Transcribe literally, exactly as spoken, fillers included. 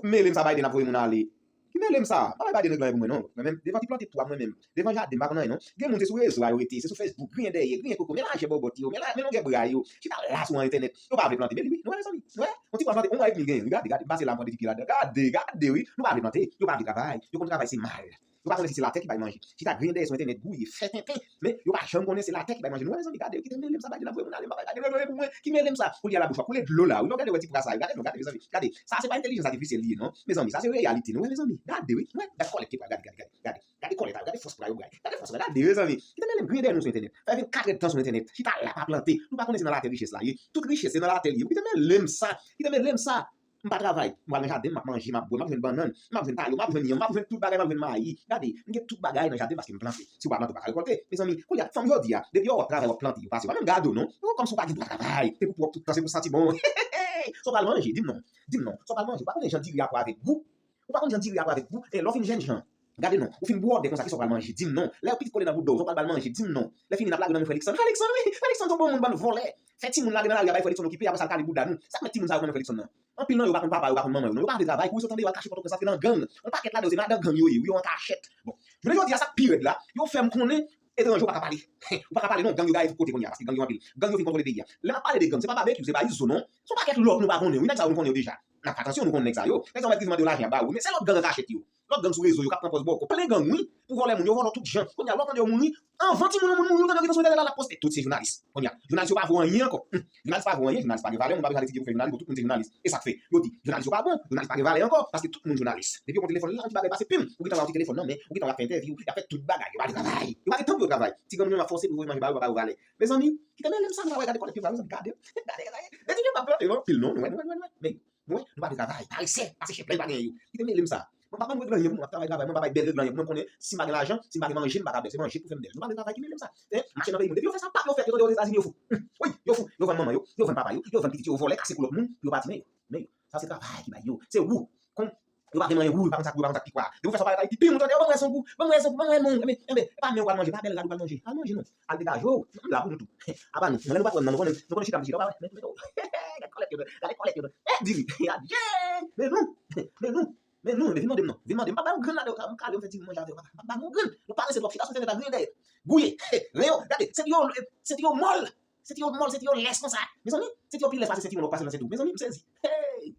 Mele m sa Biden ap voye moun ale. Ki mele m sa? Pa bay Biden regle anyen pou mwen non. Mwen menm, devan ti plante twa mwen menm. Devan jaden m pa konn anyen non. Gen moun se sou rezo a yo rete, se sou Facebook, griyen dèyè, griyen koko, men lajè bòbòt yo, men la, men longè bra yo. Chita la sou entènèt. Yo pa vle plante. Men li wi, nou wè mezanmi. Nou wè? Yon ti bwa plante, yon mwa edmi genyen. Gade, gade, m pase la m pran de figi ladan. Gade, gade wi. Nou pa vle plante. Yo pa vle travay. Yo konn travay se mal. Yo pa konnen si se latè ki bay manje. Chita griyen dèyè sou entènèt, gouye, fè tenten. Men yo pa janm konnen se latè ki bay manje. Nou wè mezanmi, gade, kite mele m sa Biden ap voye moun ale, m pa bay Biden regle pou mwen. Ki mele m sa? Koulye a labouch mwen koule dlo la wi. Lè w gade wè ti pwa sa yo, gade non, gade mezanmi. Gade, sa se pa entèlijans atifisyèl li ye non. Mezanmi, sa se reyalite nou wè mezanmi. Gade wi. Wè, gade kòlèt ki pral, gade, gade, gade. Gade, gade kòlèt la, gade fòs bra yo, gade. Gade fòs bra, gade mezanmi. Kite mele m griyen dèyè nou sou entènèt. Fè vennkat èdtan sou entènèt. Chita la pa plante. Nou pa konnen se nan latè richès la ye. Tout richès se nan latè li ye. Kite mele m sa. Kite mele m sa. M pa travay. M pral nan jaden m, m ap manje, m ap bwè, m ap jwenn bannann, m ap jwenn tayo, m ap jwenn yanm, m ap jwenn tout bagay, m ap jwenn mayi. Gade, m gen tout bagay nan jaden paske m plante. Si w pa plante, ou pa ka rekòlte. Mezanmi, koulye a, fanm jodi a, depi yo wè w ap travay, w ap plante, yo pase. Pa menm gade w non. Yo kòmsi w pa gen dwa travay. Depi w ap tout tan, se pou santi bon. Sa w pral manje, di m non. Di m non. Sa w pral manje. Ou pa konnen jan diri a pwè avèk gou? Ou pa konn jan diri a pwè avèk gou? E lè w fin jènjan, gade non. Ou fin bwòdè konsa, kisa w pral manje? Di m non. Lè yo pitit kole nan bout do w, sa w pral manje? Di m non. Lè fini, n ap lage nan men Felixson. Felixson wi, Felixson se yon bon moun, bann vòlè. Fè timoun lage nan lari a bay Felixson okipe, apre sa l kale bouda nou. Sa k mèt timoun sa yo nan men Felixson nan? Anpil nan yo pa konn papa yo, pa konn manman yo non. Yo pa vle travay, kou yo tande yo al kache Pòtoprens, antre nan gang. Yon pakèt ladan yo se madan gang yo ye, wi, yo ann kachèt. Bon, jounen jodi a sa k pi rèd la, yo fè m konnen etranje yo pa ka pale. Ou pa ka pale non, gang yo gaye tout kote kounye a, paske gang yo anpil. Gang yo fin kontwole peyi a. Lè m ap pale de gang, se pa Babekyou, se pa Izo non. Se yon pakèt lòt nou pa konnen wi, nèg sa yo nou konnen yo deja. N ap fè atansyon, nou konn nèg sa yo. Nèg sa yo mèt rive mande yo lajan, yo ba yo. Men se lòt gang an kachèt yo. Lòt gang sou rezo yo k ap pran pòz bòkò. Plen gang wi, pou vòlè moun, yo vòlò tout jan. Kounye a, lè w tande yo mouri, anvan timoun yo moun mouri, yo tande yo gen sou entènèt la, l ap poste tout se jounalis. Kounye a, jounalis yo pa vo anyen ankò. Hum, jounalis pa vo anyen, jounalis pa gen valè, moun pa bezwen al etidye pou fè jounalis, bon, tout moun se jounalis. E sa k fè yo di jounalis yo pa bon, jounalis yo pa gen valè ankò, paske tout moun jounalis. Depi yo pran telefòn, lan ti bagay pase, pim, ou gentan wè yon ti telefòn nan men, ou gentan wè y ap fè entèvyou, y ap fè tout bagay, yo pa vle travay. Yo pa gen tan pou yo travay. Ti granmoun yo nan fòse pou voye manje ba yo, yo pa ba yo valè. Mezanmi, kite mele m sa, nou pa wè gade kòlèt yo, gade, gade, gade, gade. Depi yo pa plante, yo anpil non, nou wè, nou wè, nou wè, nou wè. Men, nou wè, nou pa vle travay, paresè, pase chèf, lè yo pa genyen yo. Kite mele m sa. Mwen pa konn regle anyen pou mwen, m ap travay, travay, mwen pa bay bèl regle anyen pou mwen, konnen si m pa gen lajan, si m pa gen manje, m pa ka bèl. Se manje pou fè m bèl. Nou pa vle travay, ki mele m sa. Hein? Mache nan peyi moun. Depi yo fè sa, pap, yo fè, yo tande Ozetazini, yo fou. Hum, wi, yo fou, yo vann manman yo, yo vann papa yo, yo vann pitit yo, yo vòlè, kase kou lòt moun, pou yo pati, men yo, men yo. Sa se travay ki bay yo. Se ou. Kon, yo pa vle manyen ou, yo pa konn sa k ou, yo pa konn sa k pi kwa. Depi w fè sa w pa rete Ayiti, pi moun tande, yo ban mwen yon gou, ban mwen yon gou, ban mwen yon gou. Enben, enben, e pa men w pral manje, pa bèl rad ou pral manje. Al manje non. Al degaje w. M la pou nou tou. Apa nou, mwen lè nou pa t wè m nan, nou konnen, nou konnen chita m chita, pa wè. Men, men, men, gade kòlèt yo, gade kòlèt yo. Eh, diri. Adje! Men nou, men nou, men nou, men vin mande m non. Vin mande m, m pa ba yon grenn ladan yo, m kale, m fè diri manje avè yo, papa. M pa ba yon grenn. Nou parese twòp, chita sou entènèt la, griyen dèyè. Gouye. Ren yo, gade, senti yo, senti yo mòl. Senti yo mòl, senti yo lès konsa. Mezanmi, senti yo pi lès pase senti yo lòk pase nan senti w. Mezanmi, m sezi. Hey!